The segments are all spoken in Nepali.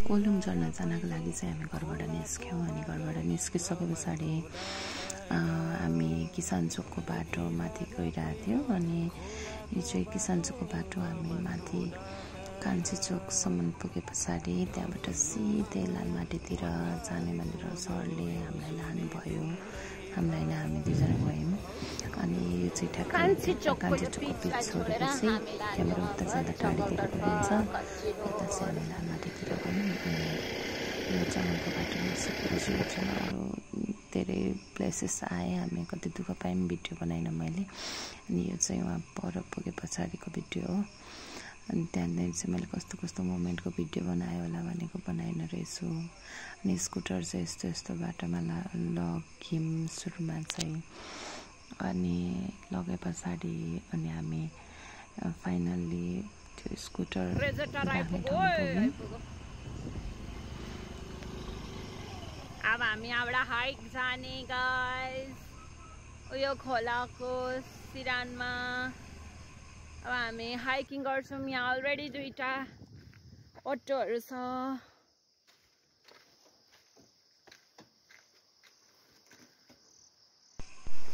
कोलुङ झर्ना जानको लागि चाहिँ हामी घरबाट निस्क्यौँ अनि घरबाट निस्किसके पछाडि हामी किसान चोकको बाटो माथि गइरहेको थियौँ अनि यो चाहिँ किसान चोकको बाटो हामी माथि कान्छी चोकसम्म पुगे पछाडि त्यहाँबाट सिधै लालमाटीतिर जाने भनेर सरले हामीलाई लानुभयो। हामीलाई नै हामी दुईजना गयौँ अनि यो चाहिँ ठ्याक्कै कान्छी चोकको बिच छोडेपछि त्यहाँबाट उता जाँदा टाढीतिर पनि हुन्छ, यता चाहिँ हामी लालमाटीतिर गयौँ। अनि यो जङ्गलको बाटोमा सिकेपछि यो चाहिँ अरू धेरै प्लेसेस आएँ, हामी कति दुःख पायौँ, भिडियो बनाइनँ मैले। अनि यो चाहिँ उहाँ पर पुगे पछाडिको भिडियो हो। अनि त्यहाँनिर चाहिँ मैले कस्तो कस्तो मोमेन्टको भिडियो बनायो होला भनेको बनाइन रहेछु। अनि स्कुटर चाहिँ यस्तो यस्तो बाटोमा लग्यौँ सुरुमा चाहिँ, अनि लगे पछाडि अनि हामी फाइनल्ली त्यो स्कुटर राख्ने ठाउँ पुग्यौँ। अब हामी यहाँबाट हाइक जाने गाइस, उयो खोलाको सिरानमा अब हामी हाइकिङ गर्छौँ। यहाँ अलरेडी 2टा अटोहरू छ।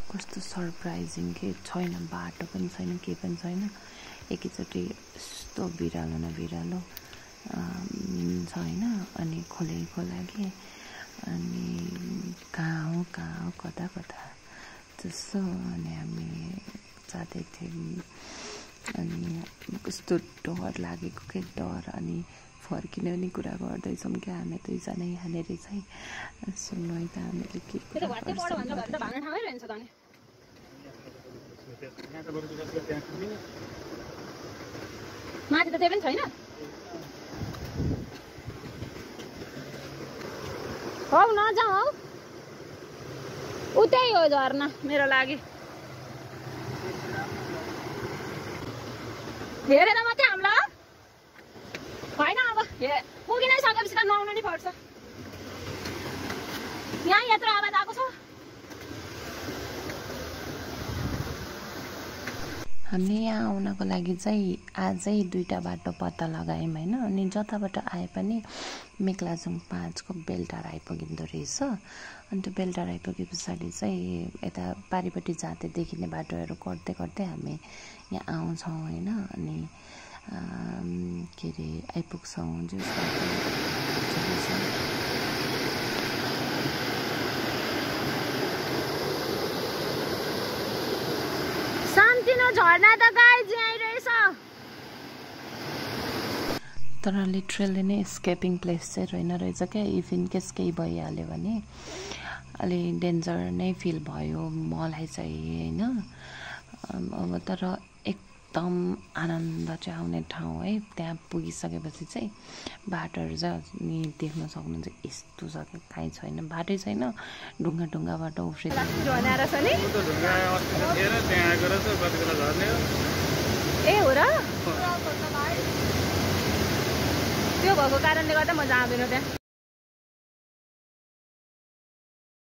कस्तो सरप्राइजिङ के छैन, बाटो पनि छैन, के पनि छैन। एकैचोटि यस्तो बिरालो न बिरालो छ होइन। अनि खोलेको लागि अनि कहाँ हो कता कता त्यस्तो। अनि हामी जाँदै थियौँ अनि कस्तो डर लागेको के डर। अनि फर्किने पनि कुरा गर्दैछौँ क्या हामी दुईजना यहाँनिर चाहिँ। सुन्नु है त हामीले के माथि त त्यही पनि छैन हौ, नजाऊ हौ, उतै हो झर्ना मेरो लागि। हेरेर मात्रै हामीलाई होइन, अब पुगि नै सकेपछि त नुहाउनु नि पर्छ। यहाँ यत्रो आवाज आएको छ। हामीले यहाँ आउनको लागि चाहिँ आजै 2टा बाटो पत्ता लगायौँ होइन। अनि जताबाट आए पनि मेक्लाजुङ 5 को बेलटार आइपुगिँदो रहेछ। अनि त्यो बेलटार आइपुगे पछाडि चाहिँ यता पारिपट्टि जाँदै देखिने बाटोहरू गर्दै गर्दै हामी यहाँ आउँछौँ होइन। अनि के अरे आइपुग्छौँ जो सान्तिनो झर्ना त गाइज यहीँ रहेछ। तर लिटरली नै स्केपिङ प्लेस चाहिँ रहेन रहेछ क्या। इफ इन केस केही भइहाल्यो भने अलि डेन्जर नै फिल भयो मलाई चाहिँ होइन। अब तर एकदम आनन्द चाहिँ आउने ठाउँ है। त्यहाँ पुगिसकेपछि चाहिँ बाटोहरू चाहिँ नि देख्न सक्नुहुन्छ यस्तो छ कि कहीँ छैन, बाटै छैन, ढुङ्गाबाट उफ्रिँदै ए हो र। त्यो भएको कारणले गर्दा म जाँदैन त्यहाँ।